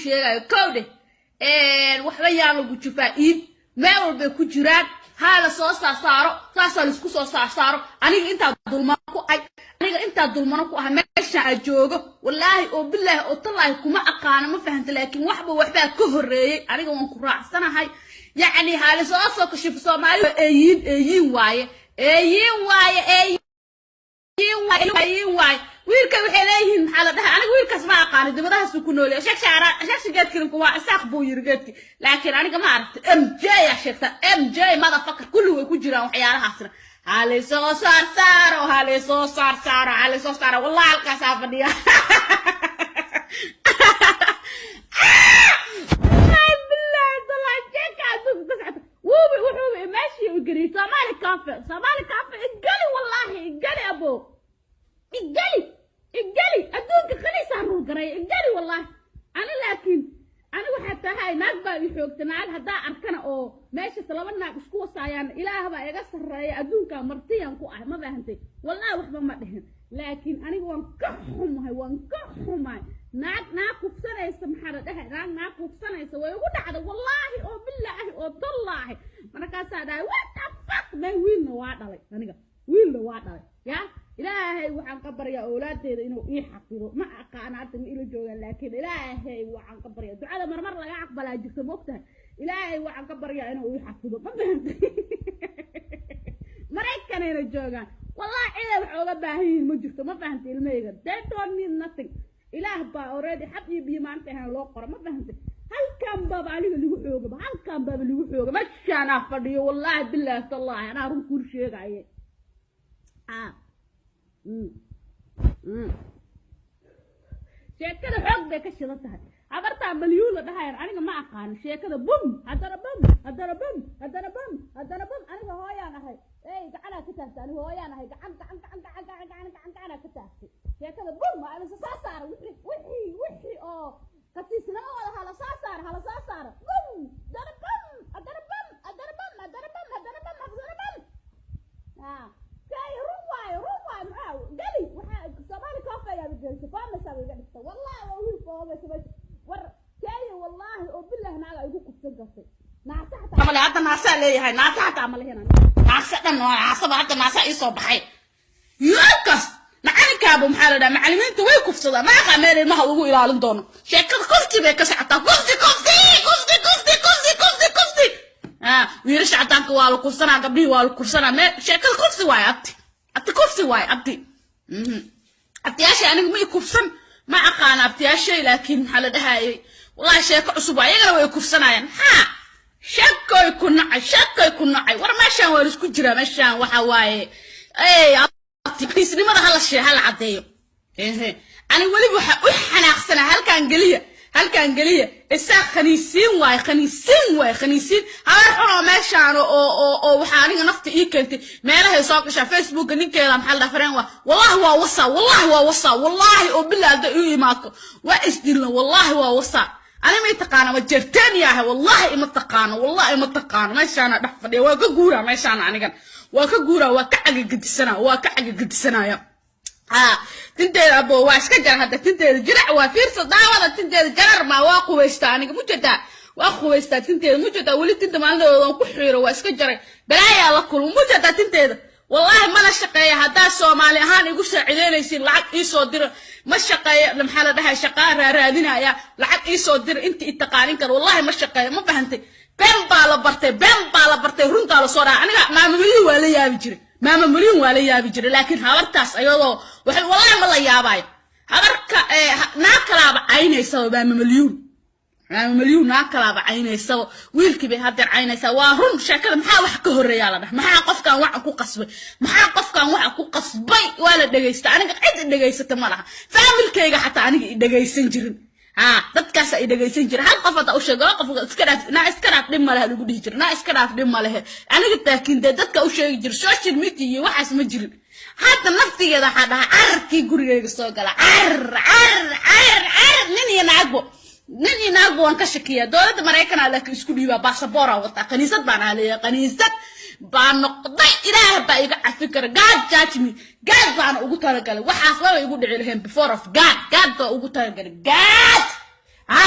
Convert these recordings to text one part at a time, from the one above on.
sheegayo. Kowdhe, waxba yaan lagu jufaa iid, meel walbay ku jiraan. Haa, la soo saarsaaro, saasaa laisku soo saarsaaro. Aniga intaa dulmano ku ay, aniga intaa dulmano ku ah meesha aa joogo, wallaahi oo bilaahi oo tallaahi, kuma aqaano, ma fahanta? Laakiin waxba waxbaa ka horreeyey. Aniga waan ku raacsanahay. Yacni haa, lasoo soo kashifo. Soomaali eeyiin, eeyiin waaye, eeyiin waaye, eeyiin waaye. Wiilka waxay leeyihiin, maxaa la dhahay, aniga wiilkaas ma aqaano, dibadahaasuu ku noolyahay. Sheegshaga geedkii waa Isaaq buu yiri geedki, laakiin aniga ma aragta. MJ yaa sheegta, MJ motherfucker, kulli way ku jiraan waxyaalahaasna. Halaysoo saar saaro, halaysoo saar saaro, halaysoo saaro. Wallahi halkaasaa fadhiya. Billahi tallahi, jeeka adduunka ka socota wuubi wuxuubi meeshii u geliyay Somali Cafe, Somali Cafe igali, wallahi igali, abo igali, igali. Adduunka khaniisaan rul garay, igali wallahi. Ani laakiin ani waxaa tahay naag baa i xoogta. Naag haddaa arkana oo meeshas laba naag isku wasaayaan, Ilaah baa iga sarreeya, adduunka martiyan ku ah, ma fahantay? Wallahi waxba ma dhihin, laakiin aniga waan ka xumahay, waan ka xumahay. Naag naag kufsanaysa, maxaa la dhahay, naag naag kufsanaysa way ugu dhacday, wallaahi oo bilaahi oo tallaahi. Markaasaa dhahay, "What the fuck, man?" Wiilna waa dhalay, aniga wiilna waa dhalay. Ya Ilaahay, waxaan ka baryaa awlaadeeda inuu ii xafido. Ma aqaana hadda ma ila joogaan, laakiin Ilaahay waxaan ka baryaa, ducada marmar laga aqbalaa jirta, moogtahay? Ilaahay waxaan ka baryaa inuu ii xafido, ma fahantay? Maraykanayna joogaan. Wallahi ciday wax ooga baahan yihiin ma jirto, ma fahantay? Ilmahayga, they don't need nothing. Ilaah baa already xab iyo biyo maanta ahaan loo qoro, ma fahantay? Halkan baaba aniga lagu xoogaba, halkan baaba lagu xooga, meshaanaa fadhiyo. Wallaahi bilaahi tallaahi, anaa run kuu sheegaye. Sheekada xoog bay ka shidan tahay. Habartaa malyuun la dhahayan aniga ma aqaano. Sheekada bum, haddana bum, haddana bum, haddana bum, haddana bum. Aniga hooyaan ahay, ey, gacanaa ka taagtay. Aniga hooyaan ahay, gacan, gacan, gacan, gacan, gacan, gacan, gacan, gacanaa ka taagtay. Sheekada bum waa la soo saara. Wixii oo khasiisnimadooda hala soo saara, hala soo saara. Bum, haddana bum, haddana bum, haddana bum, haddana bum, haddana bum, haddana bum. Kay, run waayo, run waayo. Maxaa geli? Waxaa Soomaali Coffee ayaa gelisay, faamaysaa iga dhigtay. Wallahi waa wiil foomaysa meesha. War kenya, wallaahi oo bilah, naaga igu kufsan kartay. Naasa xataa male hadda, naasaa leeyahay, naasa xataa ma lehina, naasa dhan waa naasaba hadda, naasaa ii soo baxay yoolkaas. Macalinkaaba, maxaa la dhaha, macalimiinta way kufsadaan. Maaqa meel ilmaha ugu ilaalin doono. Sheekada kufti bay ka socotaa, kufti, kufti, kufti, kufti, kufti, kufti, kufti. Wiilasha cadaanka waa la kufsanaa, gabdhihii waa la kufsanaa. Mee, sheekada kufsi waaye, abti, abti, kufsi waaye, abti. Abtiyaashay aniga ma i kufsan, ma aqaana abtiyaashay, laakiin maxaa la dhahayay, wallahi sheeko cusub waa. Iyagana way kufsanayaan. Maxaa sheekoy ku nacay, sheekoy ku nacay? War meeshaan waa laisku jiraa. Meeshaan waxa waaye, abti, hala shee, hala caddeeyo. Ehe, ani weliba waxa u xanaaqsanaa halkaan geliya, halkaan geliya. Isaa khaniisiin waaye, khaniisiin waaye, khaniisiin. Habar xun oo meeshaan oo waxaa aniga nafta ii keentay meelahay soo gashaa Facebooka. Ninkeeda, maxaa la dhaha, fareen waa, wallahi waa wasaa, wallahi waa wasaa, wallahi oo bilaa hadday ii imaato waa isdilna, wallahi waa wasaa. Ani may taqaana, ma jerteen yahay? Wallahi ima taqaano, wallahi ima taqaano. Meeshaana dhex fadhiya, waa ka guuraa meeshaana, anigan waa ka guuraa, waa ka cagagedisana, waa ka cagagedisanaya. Ha, tinteeda abo waa iska jar hadda, tinteeda jirac waa. Fiirsa, daawada, tinteeda jarar ma waa qubaystaa aniga, mujeedaa? Waa qubaystaa tinteeda, mujeedaa? Weli tinta maalintooda ku xiiro, waa iska jaray, balaayaa la kulmo, mujeedaa tinteeda? Wallaahi mana shaqeeya. Haddaa Soomaali ahaan igu saacideynaysiin, lacag iisoo dira. Ma shaqeeya, maxaa la dhahay, shaqaa raaraadinaya, lacag iisoo dira inta i taqaanin karo. Wallahi ma shaqeeya, ma fahantay? Been baa la bartay, been baa la bartay, runtaa la soo dhaca. Aniga Maama Milyuun waa la yaabi jiray, Maama Milyuun waa la yaabi jiray, laakiin habartaas ayadoo waxay, wallahi ma la yaabaayo. Habarka naag kalaaba caynaysaba Maama Milyuun, Maama Milyuun naag kalaaba caynaysaba, wiilkii bay haddeer caynaysaa. Waa run sheekada. Maxaa wax ka horreeyaa la dhaha? Maxaa qofkan waxa ku qasbay? Maxaa qofkan waxa ku qasbay? Waa la dhegaysta. Aniga cid i dhegaysata ma laha, faamilkayga xataa aniga i dhegaysan jirin. Ha, dadkaasa i dhegaysan jira. Hal qof hadda u sheego, laba qof, iska dhaaf, naa iska dhaaf, dhib ma lehe lagu dhihi jira, naa iska dhaaf, dhib ma lehe. Aniga laakiin dee dadka u sheegi jira, social media iyo waxaas ma jirin. Hadda naftigeeda waxaa dhahaa, cararkii gurigayga soo gala, carar, carar, carar, carar. Nin iyo naagbo, nin iyo naagbo waan ka shakiyaa. Dowladda Maraykanaa laakiin isku dhiibaa, baasaboora wataa, kaniisad baan aleeyahay, kaniisad baa noqday. Ilaah baa iga cafi kara. God judge me. God baana ugu talagalay. Waxaas maba igu dhici lahayn before of God. God baa ugu talagalay. God, ha.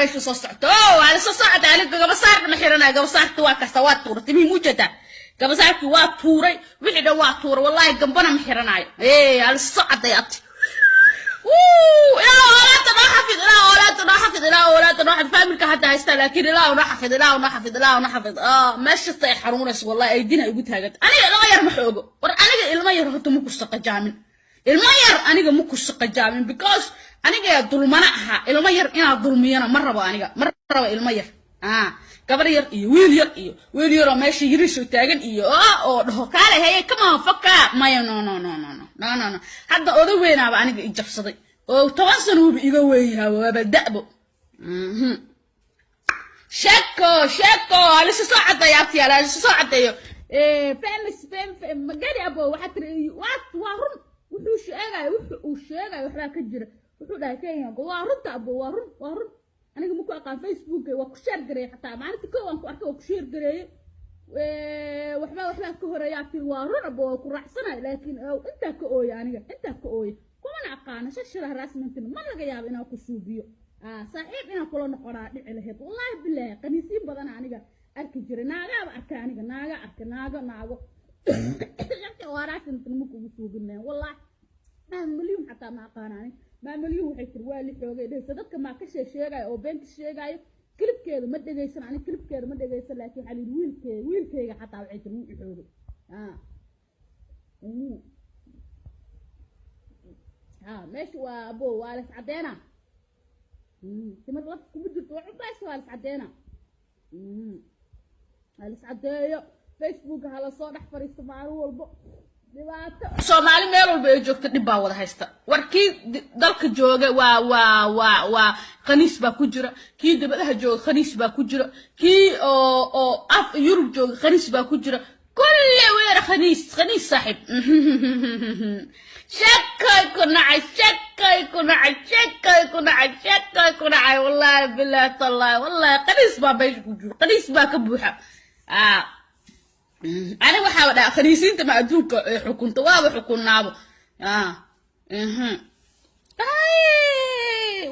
Meesha soo socto waa la soo socota. Aniga gabasaarna ma xiranaya. Gabasaarta waa kasta, waa tuuray. Timihi mujeedaa, gabasaarkii waa tuuray, wixii dhan waa tuuray. Wallahi gambana ma xiranaayo. Ee ala soo caday, abti. Ilaa oolaada noo xafid, ilaa oolaada noo xafid, ilaa oolaada noo xafid. Family-ka hadda haystaa, laakiin ilaa noo xafid, ilaa noo xafid, ilaa noo xafid. Meeshasta ay xanuunayso, wallahi ay dina igu taaganta. Aniga ilmo yar ma xoogo. War aniga ilmo yar horta ma ku saqajaamin. Ilmo yar aniga ma ku saqajaamin, because aniga dulmana ahaa. Ilmo yar inaad dulmiyana ma rabo. Aniga ma rabo ilmo yar, gabar yar iyo wiil yar iyo wiil yar oo meesha yiriisoo taagan iyo oo dhaho "Kaale, heye, come on, fuck up." Maya, no, no, no, no, no, no, no, no. Hadda oda weynaaba aniga i jabsaday oo 10 sano uuba iga weynyaha, waaba da'bo. Sheeko sheeko halisa soo caddeeyo, abtiyaal, halisa soo caddeeyo. Famous magari abo, waxaa tiri waa run wuxuu sheegayo, wuxuu uu sheegayo waxbaa ka jira. Wuxuu dhahay Kenya waa runta, abo, waa run, waa run. Aniga maku aqaan Facebook, waa ku share gareeyay. Xataa maalinta kow aan ku arkay waa ku share gareeyay. Waxbaa ka horeeyaa tiri. Waa run, abo, waa ku raacsanay, laakiin intaa ka ooya, aniga intaa ka ooya, kumana aqaano. Social harassment-na ma laga yaabo inaan ku suubiyo. Saaxiib inaan kula noqonaa dhici lahayd, wallaahi bilaahi. Qaniisiin badan aniga arki jiray, naagaaba arkay aniga, naaga arkay, naago naago social harassment-na ma kugu suubin lahayn, wallaahi. Maamalyuun xataa ma aqaana aniga. Maamalyuun waxay tiri waa li xoogay dhehaysa. Dadka maa ka sheegayo oo beenta sheegayo, clip-keeda ma dhegaysan. Aniga clip-keeda ma dhegaysan, laakiin waxaa layidhi wiilkeyga xataa waxay tiri wuu i xoogay. Meesha waa abo, waa las caddeena. Timir laf kuma jirto, waa cubays, waa las caddeena. Waa las caddeeyo. Facebook hala soo dhex fadhiisto maalin walbo dhibaato. Soomaali meel walba ay joogta dhib baa wada haysta. War kii dalka jooga waa khaniis baa ku jira, kii dabadaha jooga khaniis baa ku jira, kii oo af Yurub jooga khaniis baa ku jira. Kulli weer khaniis, khaniis saaxiib. Shakay ku nacay, shakay ku nacay, shakay ku nacay, shakay ku nacay. Wallaahi bilaahi tallaahi, wallaahi khaniis baa meesha ku jira, khaniis baa ka buuxa. Aniga waxaaba dhaha khaniisiinta ma adduunka xukunta, waaba xukunnaabo.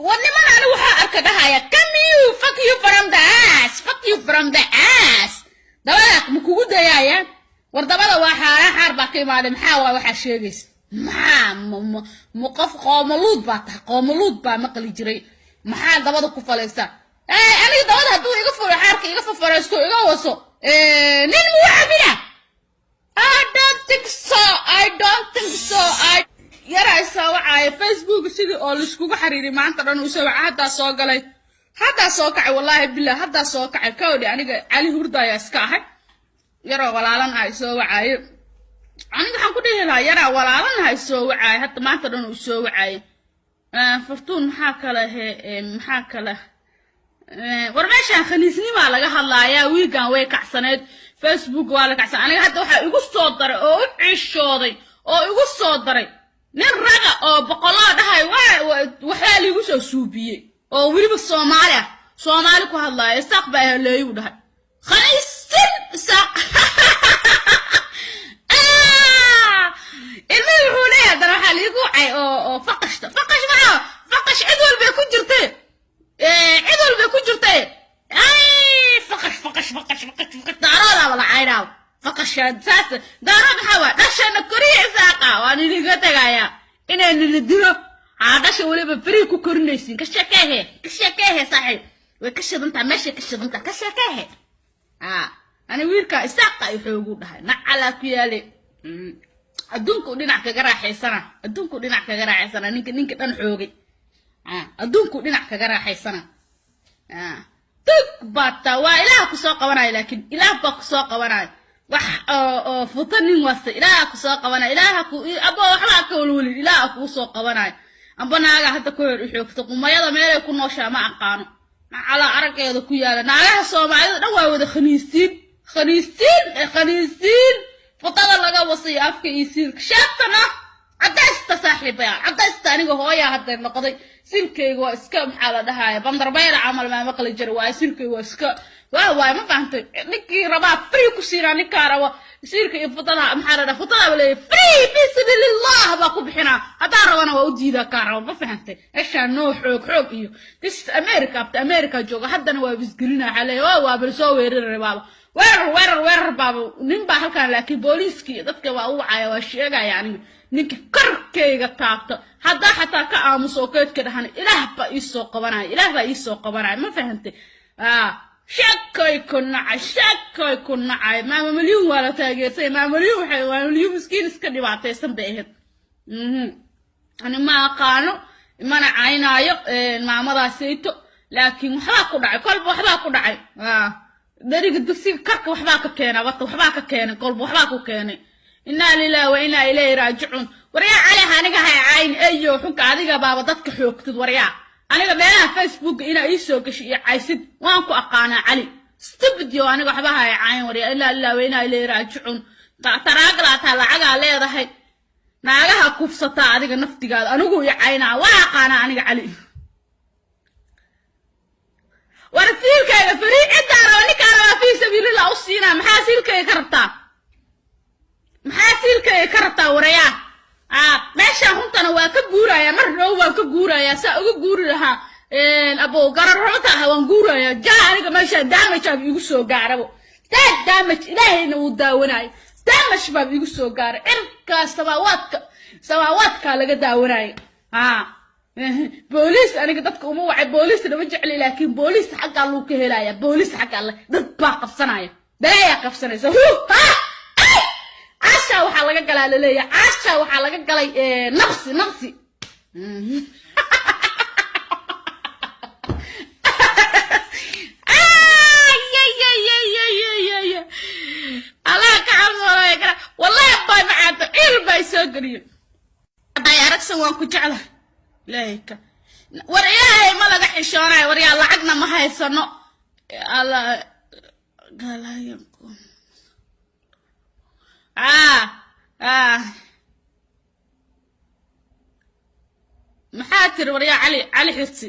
War niman, ani waxaa arka dhahaya "Come you, fuck you from the ass, fuck you from the ass." Dabada ma kugu dayaayaan? War dabada waa xaaraan, xaar baa ka imaaday. Maxaa waa waxaa sheegaysa? Maxaa ma qof qoomaluud baa tahay? Qoomaluud baa maqli jiray. Maxaa dabada ku falaysaa? Aniga dabada hadduu iga furo, xaarka iga fafaraysto, iga waso, nin muu cabina? I don't think so, I don't think so. I yaraa isoo wacaayo Facebook sidii oo laiskugu xiriiray maanta dhan uu soo waca. Haddaa soo galay, haddaa soo kacay, wallaahi billah, haddaa soo kacay. Kawdhi aniga Cali hurdaaya iska ahay. Yaroo walaalanahay soo wacaayo. Aniga waxaan ku dhihi lahaa yaraa walaalanahay soo wacaayo, hadda maanta dhan uu soo wacaayo. Fartuun, maxaa kale he? Maxaa kale? War meeshaan khaniisnimaa laga hadlaayaa. Wiigan way kacsaneed, Facebook waa la kacsan. Aniga hadda waxaa igu soo daray oo u cishooday oo igu soo daray nin raga oo boqolaa dhahay waxbaa liigu soo suubiyey, oo weliba Soomaali ah, Soomaali ku hadlaaya. Isaaq baa haleeyuu dhahay. Khaniisin Isaaq ilmihii wuxuu leeyahay. Haddana waxaa liigu wacay oo faqashta. Faqash maxaa? Faqash cid walbay ku jirtay, cid walbay ku jirtay. Ay, faqash, faqash, faqash, faqash, faqash. Daaroodaaba la caynaaw. Faqasha saas daarood maxaa waa? Dhashana koriya Isaaqa waan idinka tagayaa inaan nila dilo. Haa, dhasha weliba free ku korinaysiin. Ka sheekeehe, ka sheekeehe, saaxiib. Way ka shidantaa, meeshay ka shidantaa. Ka sheekeehe. Haa, ani wiilka Isaaqa ay xoogu dhahay nacalaa ku yaale. Adduunku dhinac kaga raaxaysana, adduunku dhinac kaga raaxaysana. Ninka dhan xoogay adduunku dhinac kaga raaxaysana. Tug baata waa Ilaah kusoo qabanaya, laakiin Ilaah baa kusoo qabanaya. Wax oo futa nin wasta Ilaah kusoo qabanaya. Ilaaha ku abo, waxbaa ka walwalin, Ilaah kuu soo qabanaya. Amba naaga hadda ku hor u xoogta qumayada meelay ku nooshaa ma aqaano, macalaa araggeeda ku yaala. Naagaha Soomaalida dhan waa wada khaniisiin, khaniisiin, khaniisiin. Futada laga wasayo afka iyo siilka sheegtana cadaysta, saaxiibaya, cadaysta. Aniga hooyaa hadda noqday, silkayga waa iska, maxaa la dhahaya, bandarbayla camal maa maqli jira. Waa silkayga waa iska Waa waay, ma fahantay? Ninkii rabaa free ku siinaa, ninkaa rabo siirka iyo futada, maxaa la dhaha, futada ba leeyahay, free fi sabiilillah baa ku bixinaa. Haddaan rabana waa u diidaa kaa rabo, ma fahantay? Meeshaan noo xoog xoog iyo this is America, after America jooga haddana waa bisgelina. Waxaa leeyahay waa bal soo weerari baaba, weerar weerar weerar baaba nin baa halkan, laakiin booliiskii dadka waa u wacaya, waa sheegaya. Aniga ninka korkayga taabto, haddaa xataa ka aamuso oo keedka dhahan, Ilaah baa iisoo qabanaya, Ilaah baa iisoo qabanaya, ma fahantay? Shakay ku nacay, shakay ku nacay. Maama Malyuun waa la taageersay. Maama Malyuun waxay, Maama Malyuun miskiin iska dhibaataysan bay ahayd. Ani ma aqaano, mana caynaayo maamadaasayto, laakiin waxbaa ku dhacay kolba, waxbaa ku dhacay. Dariga dugsiga karka waxbaa ka keena wata, waxbaa ka keenay kolba, waxbaa ku keenay. Innaa lillahi wa innaa ilayhi raajicuun. Waryaa Cali, aniga hay cayn eyo xunka, adiga baaba dadka xoogtid. Waryaa, aniga meelaha Facebook inaa ii soo gashay iyo caysid waan ku aqaanaa. Cali stupid yo, aniga waxba hay cayn. Waryaa, innaa lillahi wa innaa ilayhi raajicuun. Taraagalaataa, lacagaa leedahay, naagaha kufsataa adiga naftigaada, anigu i caynaa, waa aqaanaa aniga Cali. War siilkayga free, ciddaa raba, ninkaa rabaa fii sabiilillah u siinaa. Maxaa siilkayga ka rabtaa? Maxaa siilkayga ka rabtaa? Warayaa, meeshaan runtana waa ka guurayaa, mar dhow waan ka guurayaa. Saa uga guuri lahaa abo gararrota ah, waan guurayaa. Jaa, aniga meeshaan damage aab igu soo gaarabo, daa damage Ilaahayna wuu daawanayo, damage baab igu soo gaaray. Cirkaa samaawaadka, samaawaadkaa laga daawanayo. Ha, booliis aniga dadka uma wacay, booliis nama jecli, laakiin booliis xaggaa luu ka helaya, booliis xaggaa le dad baa qabsanaya, balaayaa qabsanaysa. Hu ha, Caasha waxaa laga galaa laleeyahay, Caasha waxaa laga galay naqsi naqsi. Allah ka cabsoonaya kara, wallahi bay macaanta ciil bay soo geliyo. Hadday aragsan waan ku jeclahay. Ilaahay ka war, Ilaahay ma laga xishoonayo? War yaa, lacagna ma haysano. Alla maxaa tiri? Waryaa Cali, Cali Xirsi.